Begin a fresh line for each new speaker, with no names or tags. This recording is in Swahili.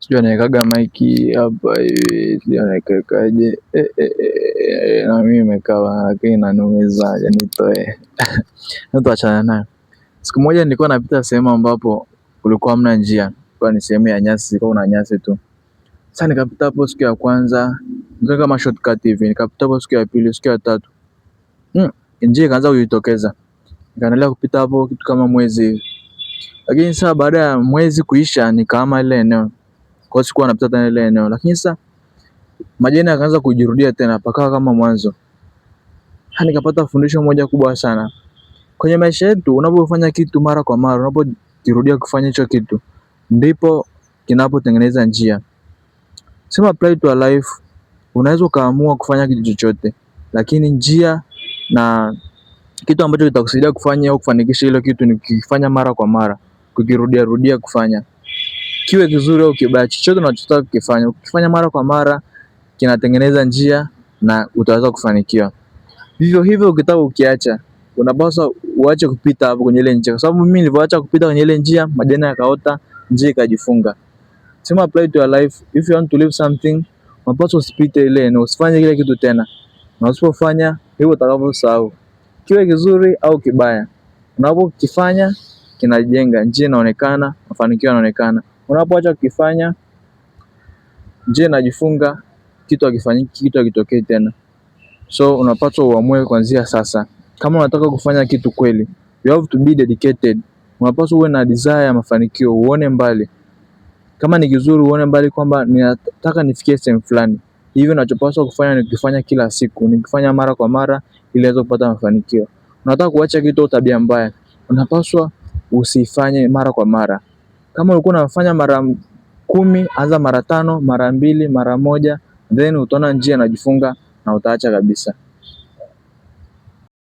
Sijui anawekaga maiki hapa hivi, sijui anawekaje na mimi imekaa lakini inaniumiza, nitoe tuachana nayo. Siku moja nilikuwa napita sehemu ambapo kulikuwa hamna njia, ilikuwa ni sehemu ya nyasi, ilikuwa kuna nyasi tu. Sasa nikapita hapo siku ya kwanza, nika kama shortcut hivi, nikapita hapo siku ya pili, siku ya tatu, njia ikaanza kujitokeza. Nikaendelea kupita hapo kitu kama mwezi hivi, lakini sasa baada ya mwezi kuisha nikahama ile eneo, kwa hiyo sikuwa napita tena ile eneo, lakini sasa majani yakaanza kujirudia tena, pakawa kama mwanzo. Nikapata fundisho moja kubwa sana kwenye maisha yetu. Unapofanya kitu mara kwa mara, unapojirudia kufanya hicho kitu, ndipo kinapotengeneza njia. Same apply to a life. Unaweza ukaamua kufanya kitu chochote, lakini njia na kitu ambacho kitakusaidia kufanya au kufanikisha hilo kitu ni kukifanya mara kwa mara, kukirudia rudia kufanya, kiwe kizuri au kibaya, chochote unachotaka kukifanya, ukifanya mara kwa mara kinatengeneza njia na utaweza kufanikiwa. Vivyo hivyo ukitaka ukiacha, unapaswa uache kupita hapo kwenye ile njia, kwa sababu mimi nilivyoacha kupita kwenye ile njia, majani yakaota, njia ikajifunga. Same apply to your life. If you want to leave something, unapaswa usipite ile eneo, usifanye kile kitu tena, na usipofanya hivyo utakavyosahau, kiwe kizuri au kibaya, unapokifanya kinajenga njia, inaonekana, mafanikio yanaonekana. Unapoacha kukifanya, njia inajifunga, kitu hakifanyiki, kitu hakitokei tena. So unapaswa uamue kuanzia sasa, kama unataka kufanya kitu kweli, you have to be dedicated. Unapaswa uwe na desire ya mafanikio, uone mbali. Kama ni kizuri, uone mbali kwamba ninataka nifikie sehemu fulani. Hivyo unachopaswa kufanya ni kufanya kila siku, ni kufanya mara kwa mara ili uweze kupata mafanikio. Unataka kuacha kitu au tabia mbaya, unapaswa usifanye mara kwa mara. Kama ulikuwa unafanya mara 10, anza mara 5, mara 2, mara 1, then utaona njia inajifunga na utaacha kabisa.